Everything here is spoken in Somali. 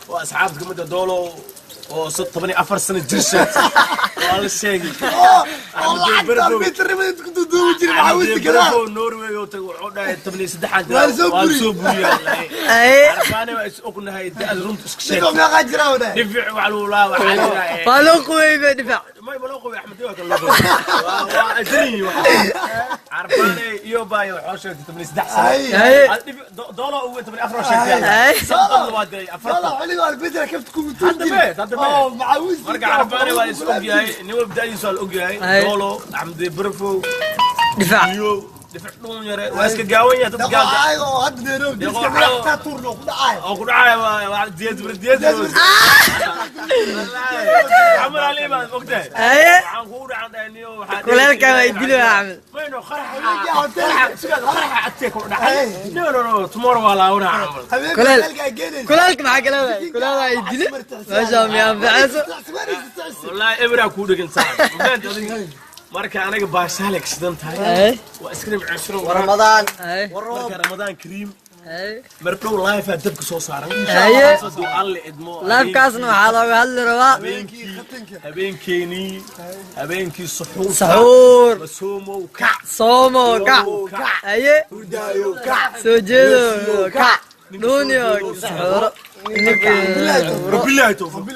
Oo asxaabta kamid ah Doolo oo 14 sano jir sheegtay, waa la sheegay. Oo lacagta almitarnimada ku duuduubi jiray maxaa gadaal. Barfow Norway oo tagay, wuxuu dhahay 13-aan Waa la soo jira, waa la buriyey. soo buriyaa. Carfaane waa is ognahay, da'da runta iska sheeg. Dhific meeqaa jira wadaay? Dhific waa lagu laa, waxaa la yidhaha Waa loo quwey be dhifac. May ma loo qabay Axmed, waa kan loo qabay, waa ajarin waxa Carfaane iyo Baayo waxaa sheegtay 13 sano. Doolo ugu 14 oo sheegtay. 30 waa diray 40. Xilliga almitar kafta kugu Hadda tuuri jiray. bees, hadda bees. Oo maxaa Marka Carfaane waa is ogyahay, nin walba da'diisa waa la ogyahay. Doolo, Axmed Barfow Dhifac. iyo Dhific dhuun yare waa iska gaawan yahay, dad gaaga Deeqo oo hadda Nairobi diska madaxtaa tuurno ku dhacay. Oo ku dhacaya waa diyaas diyaas Camal Ali baan ogtahay. Waxaan kugu dhacan dhahay niyo waxaa Kuleelka waa idili waa Axmed. Mayno qaraxa qaraxa sugaad qaraxa agtee ku dhacay. No, no, no, tomorrow waa laawanaa camal. Habeenka Kuleel. hotelka ay geenaysa. Kuleelka maxaa kala waay? Kuleel waa idili meesha miyaa anfacayso? Wallahi ebra ku dhagan saaxib. Marka anaga baashaale ka shidan tahay, waa iska nimcaysan. Ramadaan. Marka Ramadaan kariim. Mardhow live aa dabka soo saaran. Hadduu Alle idmo. Live-kaasna waxaa looga hadli rabaa Habeenkii habeenkeenii, habeenkii suxuurta. Saxuur. Masoomow kac. Soomo kac. Haye. Hurdaayo kac. Soo jeedo kac, dhuuniyo saxuuro. Wabillahi tawfiiq.